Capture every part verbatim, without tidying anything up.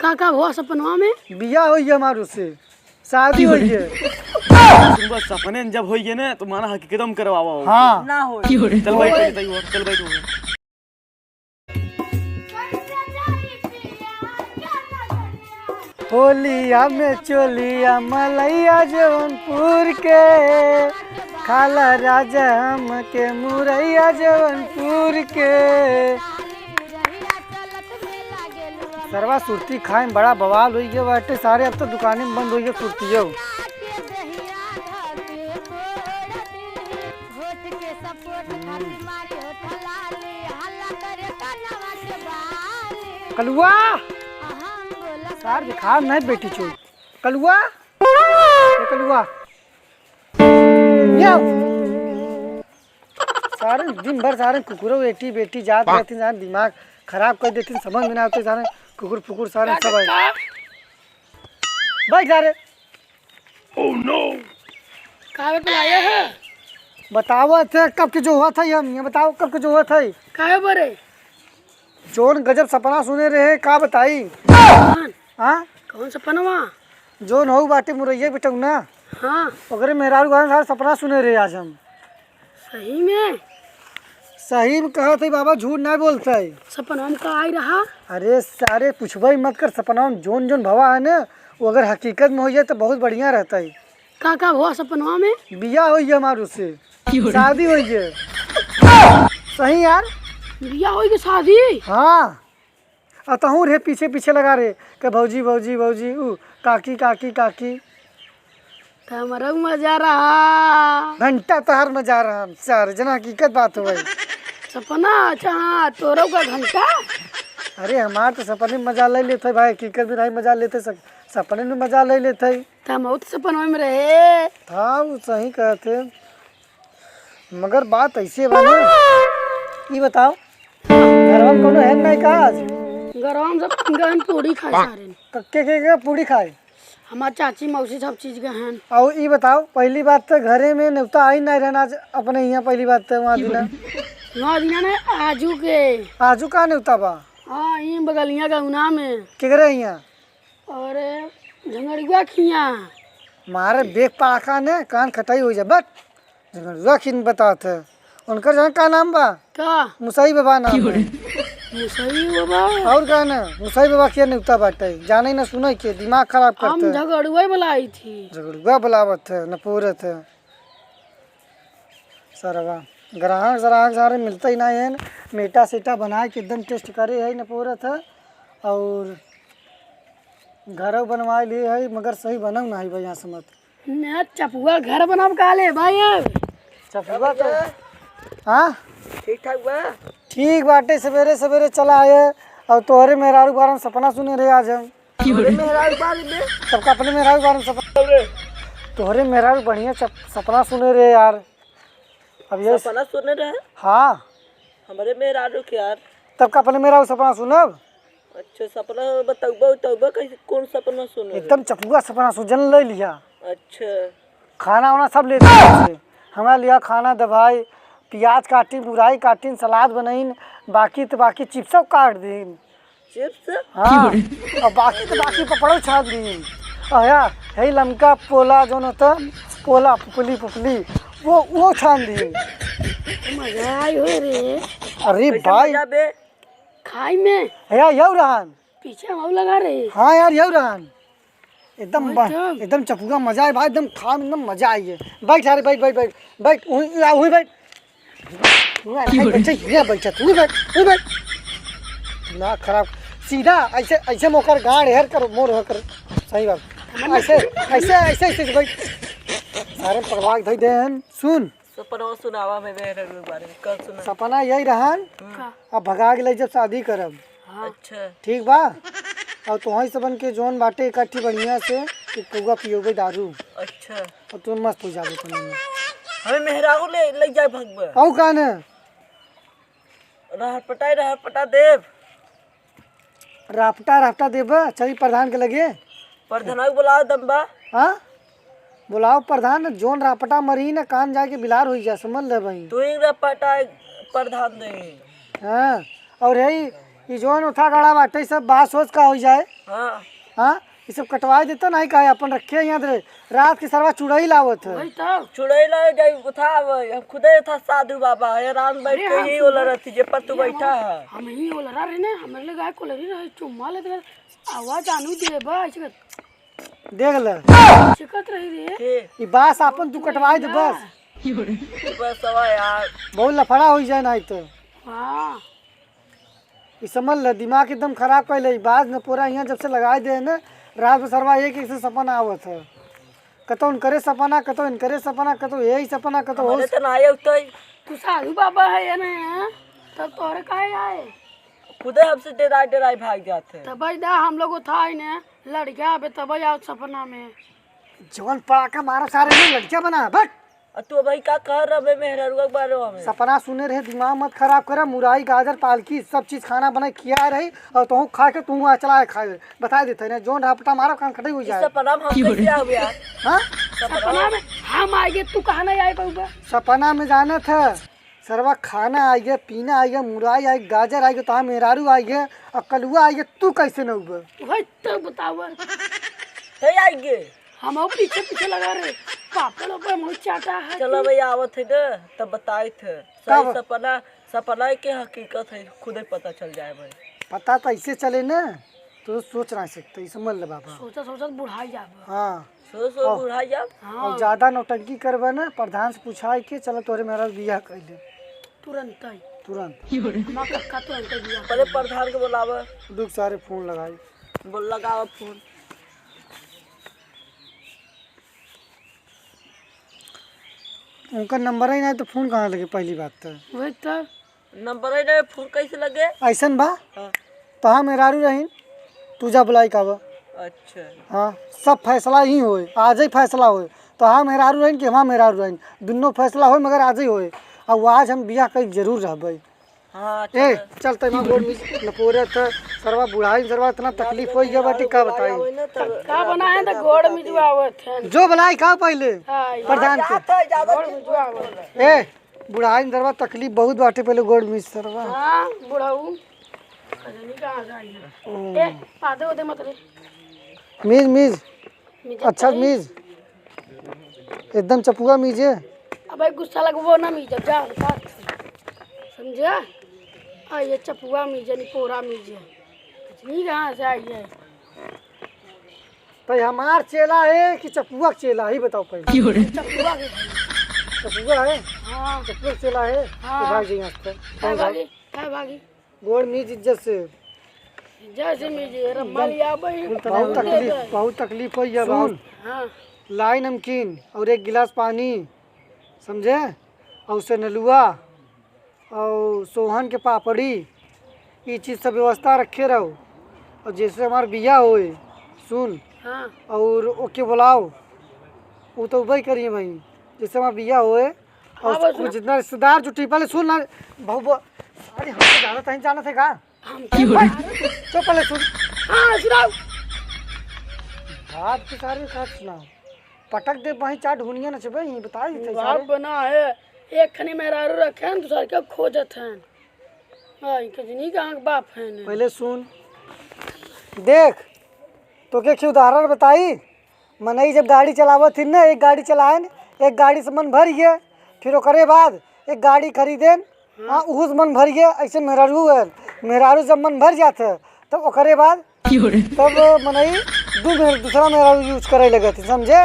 का का हुआ सपनवा में? बियाह होइए हमार उससे, शादी होइए। सुनबा, सपने में जब होइए ना, तो माना हकीकत में करवावा हो। हाँ। ना हो। चल बैठ, बैठ, बैठ, चल बैठ। होलिया में चोलिया मलैया जौनपुर के, खाला राजा हमके मुरैया जौनपुर के। सरवा सुरती खाए में बड़ा बवाल होई गए बाटे सारे, अब तो दुकाने में बंद होई गए सुरतियो। कलुआ! सार दिखा नहीं बेटी चोर। कलुआ! ए कलुआ! म्याऊ! सारे दिन भर सारे कुकुरो एटी बेटी जात रहती, सारे दिमाग खराब कर देती, समझ में ना आते सारे कुकुर फुकुर सारे सब आए। बैठ सारे। काहे पे लाया है? बताओ थे कब के जो हुआ था, हम ये बताओ कब के जो हुआ था। काहे बरे? जोन गजब सपना सुने रहे, का बताई? कौन? हाँ? कौन सपनवा? जोन हऊ बाटे मुरैया बिटौना। हाँ। ओकरे मेहरारू गाना सारा सपना सुने रहे आज हम। सही में? सही में कहत है बाबा, झूठ ना बोलत है। सपनवा में का आई रहा? अरे सारे पूछबे मत कर, सपनवा में जोन जोन भवा है ना, वो अगर हकीकत में हो जाए तो बहुत बढ़िया रहता है। का का हुआ सपनवा में? बियाह होइए हमार उससे, शादी होइए। सही यार। बियाह होइए शादी? हाँ। आ तहूँ रे पीछे पीछे लगा रे, के भौजी, भौजी, भौजी, ऊ काकी, काकी, काकी। तमरऊ मजा रहा। घंटा तहार मजा रहा, सारे जना हकीकत बात हो भाई। सपना, अच्छा हाँ, तोरऊ का घंटा? अरे हमार तो सपने में मजा ले लेत है भाई, हकीकत में नहीं मजा लेते, सक-, सपने में मजा ले लेत है। तमऊ तो सपनवा में रहे। था, वो सही कहते। मगर बात ऐसे बा ना, ई बताओ, घरवा में कोनो है नहीं का आज? घरवा में सब गहन पूरी खाए सारे। क-, के, के, के पूरी खाए? हमार चाची, मौसी सब चीज गहन। और ई बताओ, पहली बात तो घरे में नेवता आई नहीं रहना आज अपने यहाँ, पहली बात तो वहाँ दिना। ना दिना ने आजू के। आजू का नेवता बा? हाँ, ई बगलिया गौना में। केकरे यहाँ? अरे, झंगड़ुआ खिया। मारे बेक पाका ने कान कटाई हो जा, बट झंगड़ुआ खिन बतात है। उनकर जान का नाम बा? का? मुसाई बाबा नाम है। मुसाई बाबा? और का ना, मुसाई बाबा के नेवता बाटे, जाने ना सुने के, दिमाग खराब हम करते। झगड़ुआ बुलाई थी। झगड़ुआ बुलावत है, न पूरत है। सरवा, ग्राहक सराहक सारे मिलते ही नहीं हैं, मेटा सेटा बनाए के एकदम टेस्ट करे है, न पूरत है। और घरौ बनवाए लिए है, मगर सही बनौ नाहीं बा यहाँ से मत। ना चपुआ घर बनाब का ले भाई अब? चपुआ तो, हाँ? ठीक ठाक बा? ठीक बाटे, सवेरे सवेरे चला आए और तोहरे मेहरारू बारे में सपना सुने रहे आज हम। तोहरे मेहरारू बारे में? सबका अपने मेहरारू बारे में सपना। तोहरे मेहरारू बढ़िया चप-, सपना सुने रहे यार। अब ये सपना सुने रहे? हाँ। हमरे मेहरारू के यार। तब का अपने मेहरारू सपना सुनब? अच्छा, सपना बतौबा उतौबा कैसे, कौन सपना सुने रहे? एकदम चपुआ सपना सु-, जन ले लिया। अच्छा। खाना वाना सब लेते हैं हमसे। हमरा लिया खाना दे भाई, प्याज काटिन, मुरई काटिन, सलाद बनाइन, बाकी तो बाकी चिप्सो काट दीन। चिप्स? हाँ, और बाकी तो बाकी पपड़ो छान दीन। और या, है लमका पोला जौन होता, पोला पुपली पुपली, वो, वो छान दीन। मजा आई हो रे। अरे कैसे भाई। मजा बे? खाई में। या, यौ रहन। पीछे हम लगा रहे। हाँ यार, यौ रहन। एकदम ब-, एकदम। एकदम चपुआ मजा आए भाई, एकदम खाए में एकदम मजा आई है। बैठ यार, बैठ, बैठ, बैठ, बैठ, उही, या, उही बैठ। उही बैठ, बैठ, ये बैठ, तू बैठ, तू बैठ। दिमाग खराब। सीधा ऐसे, ऐसे मोकर गाड़ हेर कर, मोर होकर। सही बात। ऐसे, ऐसे, ऐसे, ऐसे बैठ। सारे पगला के धई दे हैं। सुन। सपनवा सुनावा में मेहरारू के बारे में, कल सुना। सपना यही रहन, हम्म। का? अब भगा के ले जब शादी करब। हाँ। अच्छा। ठीक बा? और तोहई सबन के जौन बाटे इकट्ठी बढ़िया से एक पौवा पियोबे दारू। अच्छा। और तू मस्त हो जाबे कोनो में। हमें मेहरारू ले, ले जाए भगबे। और का न? रहर पटाई, रहर पटा देब। रापटा, रापटा देबा, चली प्रधान के लगे। प्रधान के बुलाओ दम्बा। हाँ? बुलाओ प्रधान, जोन रापटा मरी न कान जाके बिलार होई जा, समझ ले भाई। तू ही रापटा प्रधान दे। हाँ, और यही ई जौन उठा गड़ा बाटे, ई सब बास होस का होइ जाए? हाँ। हाँ, ई सब कटवाए देता नहीं काहे, अपन रखे यहाँ दे। रात के सरवा चुड़ैल आवत है। वही तो। चुड़ैल आवे जाई, उठा आवे। हम खुदे था साधु बाबा, हैरान बैठ अरे के हम ही सुबह ओला रहती जे पर तू ये बैठा हम, है। हम ही ओला रहे ना, हमारे लगे आए कोलरी रहे, चुम्मा लेते रहे। आवाज आनू देबा, ऐसे कर। देख ले। चिकत रही रे। के? ई बास आपन तू कटवाए दे बस। बस हवा यार। बहुत लफड़ा होइ जाए नहीं तो। हाँ। ई समझ ले, दिमाग एकदम खराब कर ले। ई बास न पूरा यहाँ जब से लगाए दे ना, रात में सरवा एक एक से सपना आवत है। कतो उनकरे सपना, कतो इनकरे सपना, कतो यही सपना, कतो हमारे उस। तो ना आए उतई। तू साधु बाबा है या नहीं है? तब तोहरे काहे आए? खुदे हमसे डेराए डेराए भाग जाते हैं। तब भाई दा हम लोग उठाए ने लड़का आवे तब आओ सपना में। जवन पड़ाका मारो सारे में लड़कियां बना, बट। आ तू भाई का कह रहा बे मेहरारुआ के बारे में? सपना सुने रहे, दिमाग मत खराब करा। मुरई, गाजर, पालकी, सब चीज खाना बनाए खिया रही और तू खा के तू वहाँ चला खाए। बता देते हैं, जोन रहा पटा मारा, काम खटे हो ई जाए। सपना में हम कैसे आवे यार? हाँ? सपना में हम आएंगे, तू कहाँ नहीं आए बउआ? सपना में जाना था, सरवा खाना आइगे, पीना आइगे, मुरई आइगे, गाजर आइगे, तोहार मेहरारू आइगे, और कलुआ आइगे, तू कैसे न उबे? वही तो बतावा। ते आइगे। हम और पीछे पीछे लगा रहे, पापड़ ओपड़ मुँह चाटा है चलो कि। भैया आवत है ना, तब बताइत है। सही कब? सपना, सपना के हकीकत है, खुदे पता चल जाए भाई। पता तो ऐसे चले ना, तो सोच ना सकते, ई समझ ले बाबा। सोचत सोचत बुढ़ाई जाबा। हाँ। सो सो और, बुढ़ाई जाब। हाँ। और ज्यादा नौटंकी करबे ना, प्रधान से पूछाई के चलो तोहरे मेहरारू बियाह कर ले। तुरंत ही। तुरंत। हमार कक्का तुरंत ही बियाह पहले कर ले। प्रधान के बोलावे। दुख सारे फोन लगाई। बोल लगावा फोन। उनका नंबर ही नहीं तो फोन कहाँ लगे पहली बात तो। वही तो। नंबर है ना, फोन कैसे लगे? ऐसन बा, हाँ। तोहार मेहरारू रहीन, तू जा बुलाई का बा। अच्छा। हाँ, सब फैसला ही होए, आज ही फैसला होए। तोहार मेहरारू रहीन कि हमार मेहरारू रहीन, दुनो फैसला होए मगर आज ही होए। और आज हम बियाह कई जरूर रहबे। हाँ, ए, चल। चल तै माँ गोड़ मिज नपोरत है, सरवा बुढ़ाई सरवा इतना तकलीफ हो गया बाटी का बताई। का बना है तो गोड़ मिजवावत है। जो बुलाई का पहले हाँ, प्रधान के। जात है, जात है। गोड़ मिजवावत है। ए, बुढ़ाई में सरवा तकलीफ बहुत बाटे, पहले गोड़ मिज सरवा। हाँ, बुढ़ऊ। खजनी कहाँ से आई है? ओ। ए, पादे ओदे मत रे। मिज, मिज। मिजे अच्छा, चाहिए। मिज। एकदम चपुआ मिजे। अबे गुस्सा लगबो ना मिजे, जा, बात। समझे? आ, ये चपुआ मिजे, निपोरा मिजे। खजनी कहाँ से आई है? तो हमार चेला है कि चपुआ के चेला है, बताओ पहले। क्यों रे? चपुआ के है। चपुआ है? हाँ। चपुआ के चेला है? हाँ। तो भाग जाइए यहाँ से। काय भाग। भागी? काय भागी? गोड़ मीज इज्जत से। इज्जत से मीज, ये रे, माल या भाई। बहुत तकलीफ, बहुत तकलीफ होई है बाबू। हाँ। लाई नमकीन और एक गिलास पानी, समझे? और से नलुआ और सोहन के पापड़ी, ई चीज सब व्यवस्था रखे रहो। और जैसे हमार बियाह होए, सुन, हाँ। और ओके बुलाओ, वो तो उबई करिए भाई। जैसे हमार बियाह होए, और हाँ, बस कुछ ना। जितना रिश्तेदार जुटी, पहले सुन ना, बहु-, बहु-, अरे, हमसे ज्यादा तहीं जानत है का? हम क्यों रे? चुप, पहले सुन। हाँ, सुनाओ। बाप के सारे का सुनाओ। पटक दे वहीं चार ढूनिया नचबे, ही बता ही थे बाप सारे। बना है, एक खनी मेहरारू रखे हैं, दूसर के खोजत हैं। हाँ, इनके जिनी के आँख बाप हैं ने। पहले सुन, देख, तो के की उदाहरण बताई, मनई जब गाड़ी चलावत थी ना, एक गाड़ी चलाएन, एक गाड़ी से मन भर गए, फिर ओकरे बाद एक गाड़ी खरीदेन, हाँ, उहू से मन भर गए, ऐसे मेहरारू है, मेहरारू जब मन भर जात है, तब ओकरे बाद, क्यों रे? तब मनई दू मेहर-, दूसरा मेहरारू use करे लगे थे, समझे?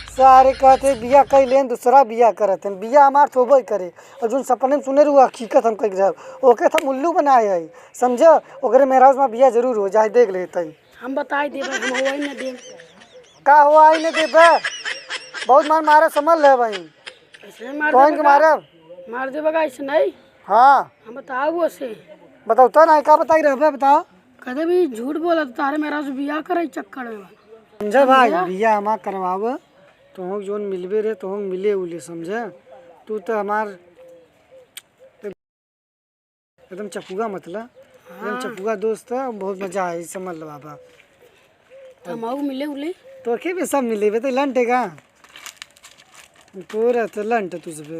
सारे कहते बिया कई लेन, दूसरा बिया करत हैं, बिया हमार तो होबे करे, और जोन सपने में सुने रहू, हकीकत हम कह रहे, ओके तो हम उल्लू बनाए है, समझे? ओकरे मेहरारू से हमार बिया जरूर हो जाए, देख लेते हैं। हम बताई देबे, हम होई न देब। का होई न देबे? बहुत मार मारे समझ ले भाई। ऐसे मार कौन देबे के का? मारे? मार देबे का ऐसे नहीं? हाँ। हम बताओ वो से। बताओ तो ना, का बताई रहबे, बताओ। कदे भी झूठ बोला तो तारे मेहरारू से बियाह करे चक्कर में बा। समझे भाई, समझे? बियाह हमार करवावे, तो हम जोन मिलबे रे, तो हम मिले उले, समझे? तू तो हमार एकदम चपुआ मतलब, एकदम हाँ। चपुआ दोस्त है, बहुत मजा आए, समझ लो बाबा। तो हम आऊ मिले उले? तो के भी सब मिले बे, तो लंटे का? तोरा तो लंट तुझ पे।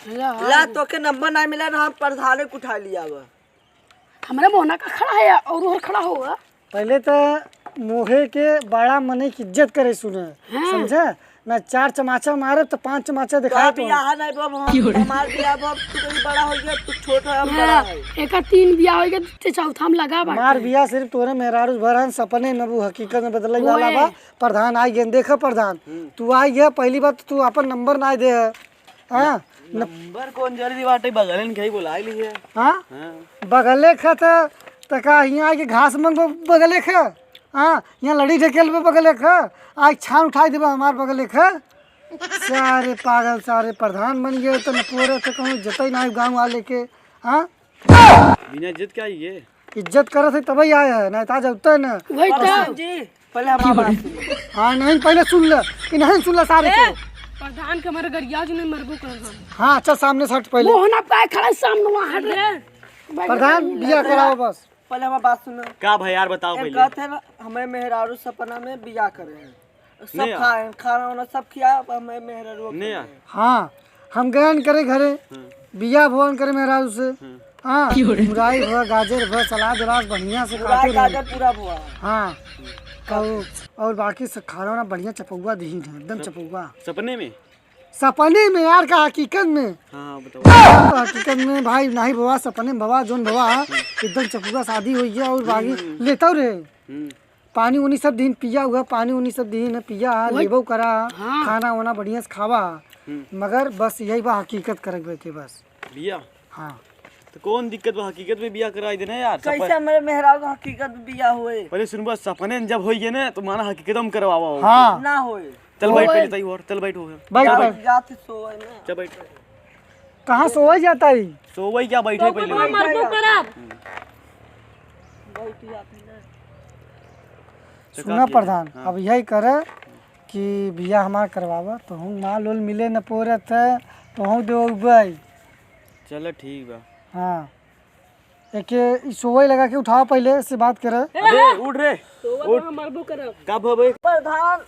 ला, ला, तोके नंबर ना मिला ना, हम प्रधाने के उठा लिया बा। हमरा मोहना का खड़ा है और ओहर खड़ा होगा। पहिले त मोहे के बड़ा मने की इज्जत करे सुने, हाँ। समझा? ना चार चमाचा मारे त पाँच चमाचा दिखाए तो। बियाह नहीं बाबू, हम, हमार बियाह बाबू, तू कहीं बड़ा हो गया, तू छोट है, हम बड़ा है। एका तीन बियाह हो गया, ते चौथा में लगा बाटे। हमार बियाह सिर्फ तोरे मेहरारू भर हन, सपने में, वो हकीकत में बदले वाला बा। प्रधान आई गए, देखा प्रधान, हम्म। तू आई गया, पहली बात तो तू अपन नंबर ना दे है। हाँ। नंबर कौन जल्दी बाटे, बगले में कहीं बुला ली है। हाँ? हाँ। बगले खा त, त का हियाँ आके घास मंगबो बगले खा? हाँ, हियाँ लड़ी ढकेल बे बगले खा? आज छान उठाई देबा हमार बगले खा? सारे पागल, सारे प्रधान बन गए, त न पोरे त कहूँ जतई ना गाँव वाले के। हाँ? बिना इज्जत क्या ये? इज्जत करत है तबही आए है, नहीं त आज उतना न। वही तो। प्रधान जी, पहले हमार बात सुन। हाँ, नहीं, पहले सुन ले। कि नहीं सुन ले सारे के। प्रधान के हमारे गरिया जो नहीं मरबो कर हम। हाँ, अच्छा, सामने से हट पहले। मोहना पे खड़ा सामने वहाँ हट रे। प्रधान, बियाह कराओ बस। पहले हमार बात सुन। का भाई यार, बताओ पहले। कहते हैं ना, हमें मेहरारू सपना में बियाह करे हैं। सब खाए, खाना वाना सब खिया, अब हमें मेहरारू ने। हाँ, हम गयन करे घरे, हम्म। बिया भवन करे मेहरारू से। हम्म। हाँ, मुराई भवा, गाजर भवा, सलाद उलाद बढ़िया से मुराई काटे रहे। गाजर पूरा भवा। हाँ, और, और बाकी से खाना वाना बढ़िया चपौआ दीही है, एकदम चप-, चपौआ। सपने में? सपने में यार, का हकीकत में? हाँ, हाँ, बताओ। तो हकीकत में भाई नहीं भवा, सपने में भवा, जोन भवा, एकदम चपौआ शादी हो गया और बाकी हम्म। लेता रहे। हम्म। पानी उनी सब दिन पिया हुआ, पानी उनी सब दिन पिया, वही। लेबो करा, हाँ। खाना वाना बढ़िया से खावा। हम्म। मगर बस यही बा हकीकत करे के बस। बिया? हाँ। तो कौन दिक्कत बा, हकीकत में बिया कराई देना यार। कैसे सपन- हमारे मेहरारू का हकीकत में बिया हुए? पहले सुन बस, सपने में जब होई गए ना तो माना हकीकत में करवावा हो। हाँ। ना होए। चल बैठ होए। पहले तई और, चल बैठ हो। बैठ, चल बैठ। बैठ। जाते सोए ना। चल बैठ। कहाँ सोवई जाता ही? सोवई क्या, बैठे तो पहले। मरबो करब। बैठ जाते ना। तो सुना का किया? प्रधान, हाँ। अब यही करे कि बिया हमार करवावा, तो हम माल उल मिले न पोरत है, तो हम देवई। चलो ठीक बा। हाँ। एके ई सोवई लगा के उठावा, पहले से बात करे। अबे, उठ रे। सोवा उठ। तो हम मरबो करब। का भवे? प्रधान।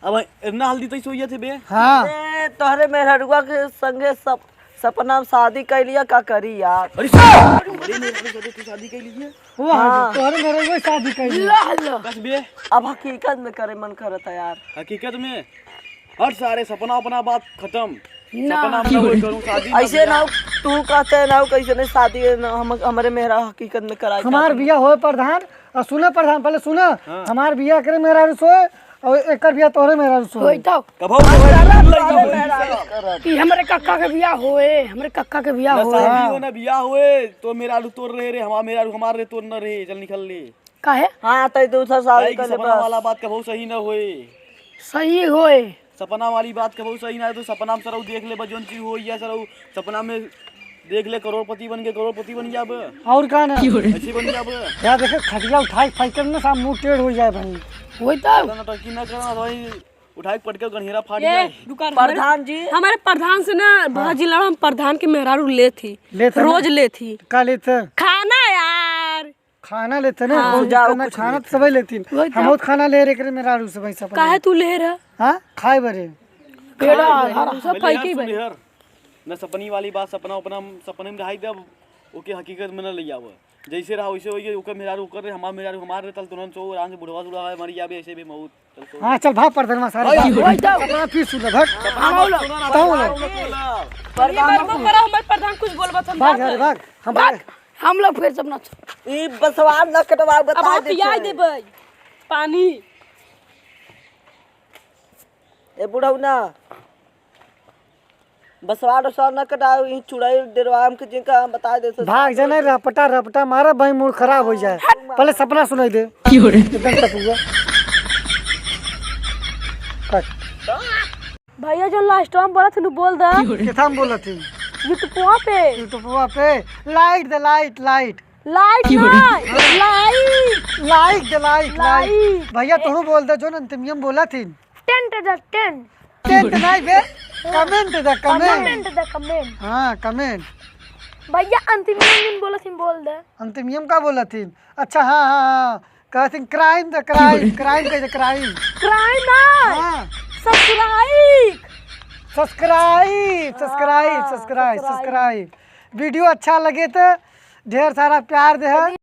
अब इतना हल्दी तई सोइया थे बे? हाँ। ए, तोहरे मेहररुआ के संगे सप-, सपना में शादी कर लिया, का करी यार? अरे, हमारे मेहररुआ से तू शादी कर ली है? वो हाँ, हाँ। तोहरे मेहररुआ शादी कर लिया। ला, ला। बस बे। अब हकीकत में करे मन करता यार। हकीकत में? हट सारे, सपना अपना बात खत्म। ना। सपना अपना कोई करूँ, शादी ना ऐसे बियाह। ना, तू कहते ना, कैसे नहीं शादी है ना, हम, हमारे मेहरा हकीकत में कराए हमार चाहते हैं। बिया होए प्रधान, और सुने प्रधान, पहले सुना, हाँ। हमार बिया करे मेहरारू सोए, और एकर बिया तोहरे मेहरारू सोए। होई तो। कभो ना होए, साला, लग साला जाओ। मेहरारू करत। ई हमरे कक्का के बिया होए, हमरे कक्का के बिया ना होए। शादी हो, ना बिया होए, तो मेहरारू तोर रहे रे, हमार मेहरारू हमार रे, तोर न रहे, चल निकल ले। काहे? हाँ, तई दूसरा साल काहे कि निकल ले सपना बस। वाला बात कबहू सही न होए। सही होए। सपना वाली बात कबहू सही ना है, तो सपना में सरऊ देख ले बा, जौन चीज होई या सरऊ सपना में देख ले, करोड़पति बन गए, करोड़पति बन गया अब। और का ना? ऐसे बन गया अब। या देखे, खटिया उठाई फाइकन में साहब मुंह टेढ़ हो जाए भाई। वही तो। ज्यादा नौटंकी ना करना भाई, उठाई के पटके गणेरा फाड़ ए, जाए। दुकान प्रधान हमारे, जी। हमारे प्रधान से ना हाँ। बाजी लड़ा, हम प्रधान के मेहरारू ले थी। ले थे ना? रोज ले थी। का ले थे? खाना यार। खाना लेते ना, हाँ। कौन जाओ, खाना, कुछ खाना लेते तो सबही लेती। वही तो। हम बहुत खाना ले रहे करे मेहरारू से भाई सब। काहे तू ले रहा? हाँ, खाए बरे। बेटा, खाए बरे। हर, हर, सब पहले खाई यार के सुन बरे। यार, न सपनी वाली बात, सपना उपना हम सपने में रहाई देब, ओके हकीकत में न ले आवे। जैसे रहा वैसे होइए, ओकर मेहरारू ओकर रहे, हमार मेहरारू हमार रहे, तल तुरंत सो आराम से बुढ़वा सुढ़वा है, मरी जाबे ऐसे भी मौत। हाँ, चल भाग परधनवा सारे, भाग। वही तो। अपना फिर सुन ले, भाग। हाँ, बोलो। तो बोलो। ये बात को करो, हमारे प्रधान कुछ बोलबा तो हम भाग भाग यार, जाते हैं। भाग। हम भाग। हम लोग फिर सपना ई बसवा न कटवा, अब बता हम दे पियाई से। देबै पानी। ए बुढ़ऊ ना, बसवा डसवा न कटाओ, ई चुड़ैल डेरवा हमके जिनका हम बता दे से। भाग जाने, रपटा रपटा मारा भाई, मूड खराब हो जाए। पहले सपना सुनाई दे। की हो रे? एकदम टपुआ। कट। भैया जो लास्ट टाइम बोला थी, बोल दे। की हो रे? किथा में बोला थी? YouTube पे। YouTube पे लाइट दे, लाइट, लाइट। लाइट की हो रे? ना, लाइट। लाइट दे, लाइट, लाइट। लाइट। भैया, ए- तू बोल दे, जो अंतिमियम बोला थी। Tent the tent. टेंट नहीं बे, कमेंट द कमेंट। कमेंट द कमेंट। हाँ, कमेंट। भैया, अंतिमियम दिन बोला थी, बोल दे। अंतिमियम का बोला थी? अच्छा, हाँ, हाँ, हाँ। कहते हैं, क्राइम द क्राइम, क्राइम कह दे, क्राइम। क्राइम ना। हाँ। सब्सक्राइब। सब्सक्राइब, सब्सक्राइब, हाँ, सब्सक्राइब, सब्सक्राइब। सब्सक्राइब। वीडियो अच्छा लगे तो ढेर सारा प्यार दे।